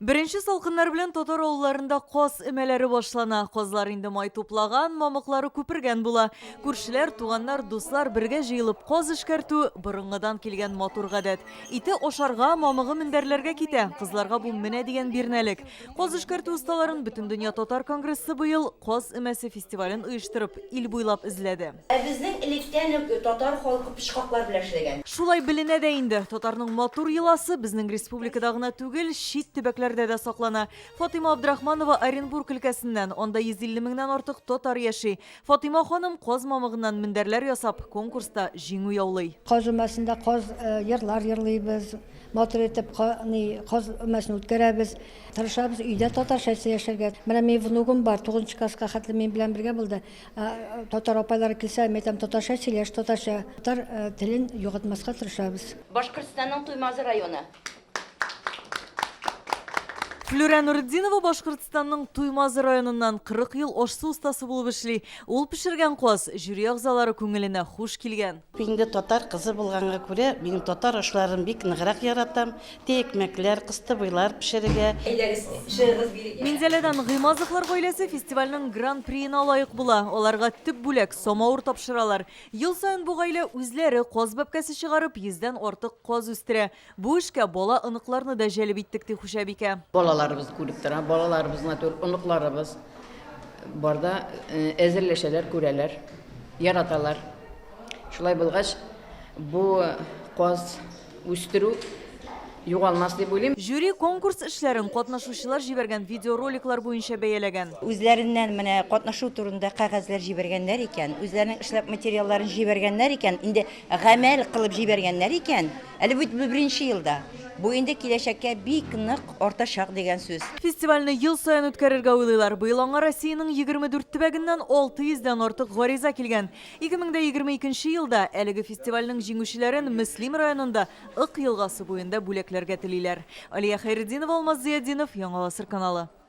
Беренче салкыннар белән татар авылларында каз өмәләре башлана. Казлар инде май туплаган, мамыклары күпергән була. Күршеләр, туганнар, дуслар бергә җыелып каз эшкәртү, борынгыдан килгән матур гадәт. Ите ашарга, мамыгы мендәрләргә китә. Кызларга бу менә дигән бирнәлек. Каз эшкәртү осталарын Бөтендөнья татар конгрессы быел Каз өмәсе фестивален оештырып, ил буйлап эзләде. Ә безнең электән үк татар халкы пычкаклар белән эшләгән. Шулай беленә дә инде, татарның матур йоласы безнең республикада гына түгел, чит төбәкләрдә дә саклана. Фатыйма Абдрахманова Оренбург өлкәсеннән, анда 150 меңнән артык татар яши. Фатыйма ханым каз мамыгыннан мендәрләр ясап, конкурста җиңү яулый. Каз өмәсендә каз җырлар җырлыйбыз, матур итеп каз өмәсен үткәрәбез. Тырышабыз өйдә татарча сөйләшергә. Менә минем внугым бар, тугызынчы класска хәтле минем белән бергә булды. Татар апайлары килсә, мин әйтәм, татарча сөйләш, татарча. Татар телен югалтмаска тырышабыз. Башкортстанның Туймазы районы. Флүрә Нуретдинова Башкортстанның Туймазы районыннан 40 ел аш-су остасы булып эшли. Ул пешергән каз жюри әгъзалары күңеленә хуш килгән. Инде татар кызы булганга күрә, мин татар ашларын бик ныграк яратам. Икмәкләр, кыстыбыйлар пешерергә. Әйдәгез, чыгыгыз бирегә. Минзәләдән Гыймазовлар гаиләсе фестивальнең Гран-приена лаек була. Аларга төп бүләк, самавыр тапшыралар. Ел саен бу гаилә үзләре каз бәбкәсе чыгарып, йөздән артык каз үстерә. Бу эшкә бала-оныкларны да җәлеп иттек, ди хуҗабикә. Балаларыбыз күреп тора, балаларыбыз гына түгел, оныкларыбыз бар да әзерләшәләр, күрәләр, яраталар. Шулай булгач, бу каз үстерү югалмас дип уйлыйм. Жюри конкурс эшләрен катнашучылар җибәргән видеороликлар буенча бәяләгән. Үзләреннән менә катнашу турында кәгазьләр җибәргәннәр икән, үзләренең эшләп материалларын җибәргәннәр икән, инде гамәл кылып җибәргәннәр икән, әле бит бу беренче елда, бу инде киләчәккә бик нык артачак дигән сүз. Фестивальне ел саен үткәрергә уйлыйлар. Быел аңа Россиянең 24 төбәгеннән 600 дән артык гариза килгән. 2022 елда әлеге фестивальнең җиңүчеләрен Мөслим районында Ык елгасы буенда бүләкләргә телиләр. Алия Хәйретдинова, Алмаз Зыятдинов, Яңа Гасыр каналы.